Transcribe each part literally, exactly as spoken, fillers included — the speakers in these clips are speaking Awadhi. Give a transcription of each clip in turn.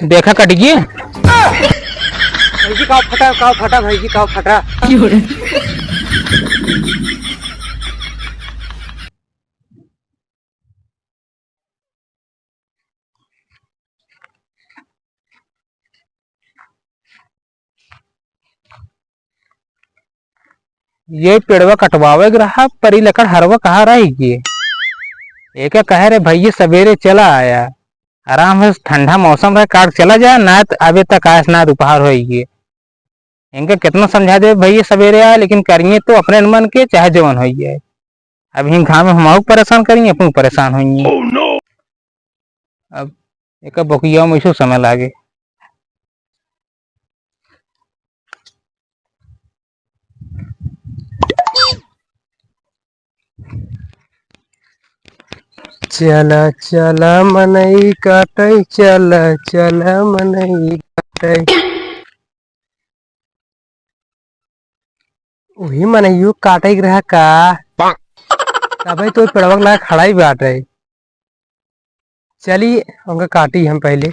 देखा कट गई। भैजी का फटा, का फटा, भैजी का फटा। ये पेड़वा कटवावे के रहा, पर ई लकड़हरवा कहाँ रह गए? एके कहे रहे, "भैया, सवेरे चला आया, आराम से ठंडा मौसम रहे, काट चला जाए, ना त अबे तक आयस, ना दोपहर हो गए।" इनका कितना समझा दे, "भैया, सवेरे आए, लेकिन करिए तो अपने मन के, चाहे जवन हो जाए।" अब हिन घाम में हमहू परेशान करिए, अपनू परेशान होइए। अब एका बकिया में इसो समय लागे। चला, चला मनई काटै, चला, चला मनई काटै। वही मनइयो काटै के रहा का? तबै तो पेड़वा के लगे खड़ा ही बाटै। चली, उनका काटी हम पहले।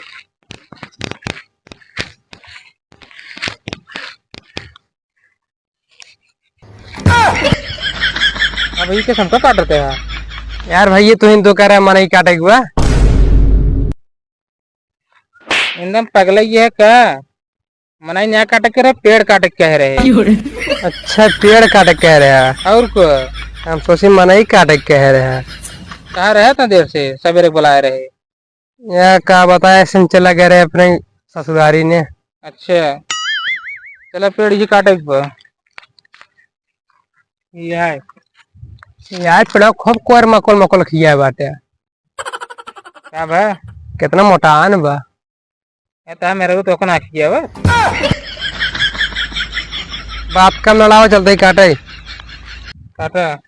अब ये कैसे हमका काट रहे हैं? यार भाई, ये तो हिंदू कह रहा है, मनई काटे के हुआ। एकदम पगला ये है का? मनई ना काटे के रहे, पेड़ काटे के कह रहे हैं। अच्छा, पेड़ काटे के कह रहे हैं। और को? हम सोचे मनई काटे के कह रहे हैं। कहाँ रहे था देर से, सवेरे बुलाए रहे। या का बताए, ऐसे चला गए रहे अपने ससुरारी ने। अच्छा, चला पेड़ ही काटे के बा। ये है। ये है पेड़वा खूब कोर मकोल मकोल खिया बाटे। का बा? कितना मोटान बा। ए, ता मेरे को तो कौन आँख किया बा? बात कम लड़ाओ, चलते ही काटे। काटा।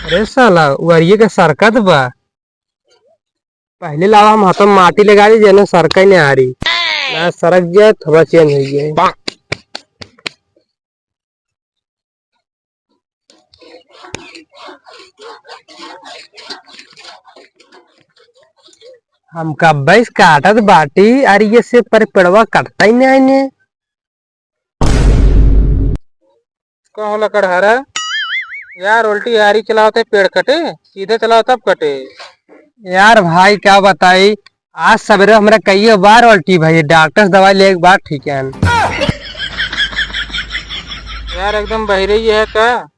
अरे साला, उहरिये के सरकत बा। पहले लावा हम हाथों माटी लगा दी, जेने सरका ही नहीं आ रही। ना सरक जाए, थोड़ा चेंज हो जाए। हम कब्बे से काटत बाटी, अरे ये से पर पेड़वा कटता ही नहीं ने। का होला कटहरा? यार, उल्टी आरी चलावत है, पेड़ कटे, सीधे चलाओ तब कटे। यार भाई, क्या बताई, आज सवेरे हमरा कई बार उल्टी भई, डॉक्टर से दवाई लेके बाद ठीक है। यार, एकदम बहिरे ही है का?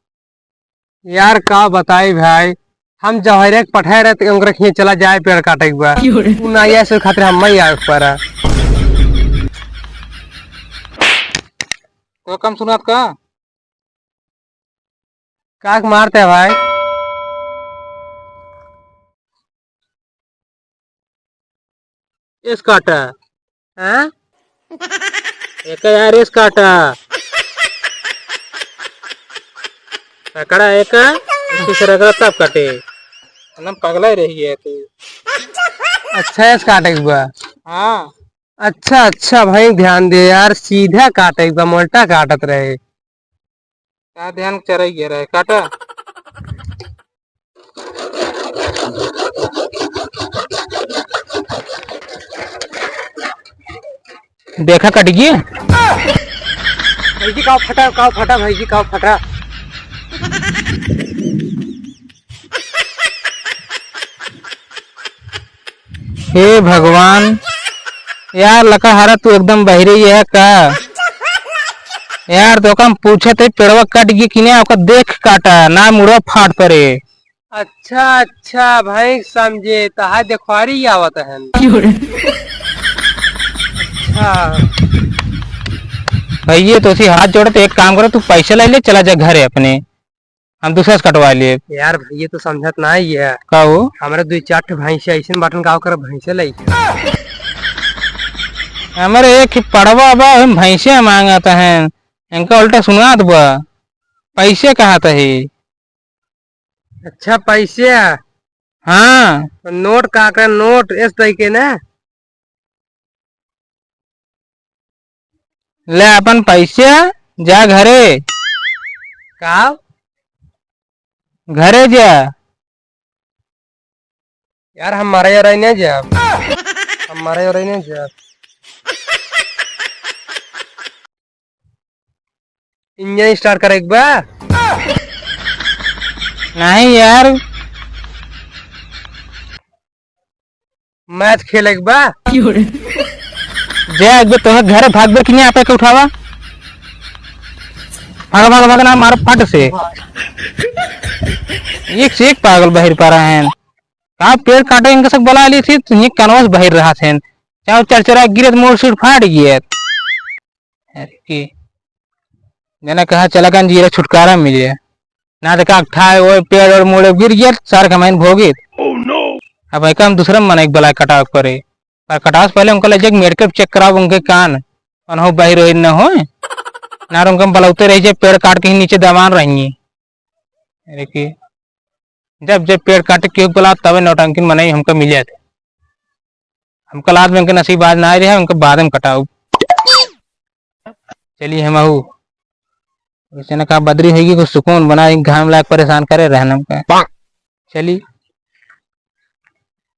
यार, का बताई भाई, हम जहरे के पठाए रहे, तो उनकरे खींच चला जाए पेड़ काटे के बा। क्यों रे? उ ना आए, से खातिर हम नहीं आए पर। तो कम सुनात का? का के मारते हैं भाई? एस काटा। हाँ? एका यार एस काटा। पकड़ा एका, इसी से रगड़ा तब कटे। एकदम पगला ही रही है तू। अच्छा, एस काटे के बा? हाँ। अच्छा, अच्छा भाई, ध्यान दे यार, सीधा काटे के बा, मोल्टा काटत रहे। का ध्यान चराई गया रहे, काटा। देखा कट गई। भैजी का फटा, का फटा, भैजी का फटा। हे भगवान, यार लकड़हारा तू एकदम बहिरे ही है का? यार तो कम पूछत है पेड़वा कट गई कि नहीं, ओकर देख काटा ना मुड़वा फाट पड़े। अच्छा अच्छा भाई समझे, तहार देखवारी आवत है। अच्छा। भैया तो उसी हाथ जोड़े तो एक काम करो, तू पैसे ले ले, चला जा घरे अपने। हम दूसरा से कटवा लिए। यार भैया, तू समझत ना ही है। का हो? हमारे दुई चार ठे भैंसे ऐसे बाटन, का ओकर भैंसे लइके। हमारे एक ही पड़वा बा, हम भैंसे मांगत हैं, इनका उल्टा सुनात बा। पैसे कहाँ त है? अच्छा, पैसे? हाँ। तो नोट का करे, नोट एस तरीके ने। ले अपन पैसे, जा घरे। का? घरे जा। यार, हम मारे यार नहीं जाब। हम मारे यार नहीं जाब। इंजन start करे एक बा। नहीं यार। मैच खेले के बा। जे एक बे तोहे घरे भागबे कि नहीं, आपे के उठावा। भाग, भाग, भाग ना, मार फट से। एक से एक पागल बहिर पा रहे हैं। का पेड़ काटे इनके सब बुला ली थी, तो ये कनवा से बहिर रहा थे। चाहे चरचरा गिरे तो मोड़ सूट फाट गिए। अरे की, मैंने कहा चला गन जीरा छुटकारा मिले। ना देखा अकठाए ओए पेड़ और मोड़े गिर गया, सार कमाइन भोगित। Oh no! अब है काम दूसरा मन एक बलाय कटाव करे। पर कटाव से पहले उनका ले जाके मेडिकल चेक कराओ, उनके कान अनहो बाहिर होई न हो। ना उनका बलौते रही जे पेड़ काट के ही नीचे दबान रही। अरे की, जब जब पेड़ काटे के बला तबे नौटंकी मनई हमका मिले थे। हमका लाद में उनके नसीब आज ना आए रहे, उनके बाद में कटाऊ। चलिए हम आहू। वैसे न कहा बदरी होगी, कुछ सुकून बना, घाम लाग परेशान करे रहन हमका। चली,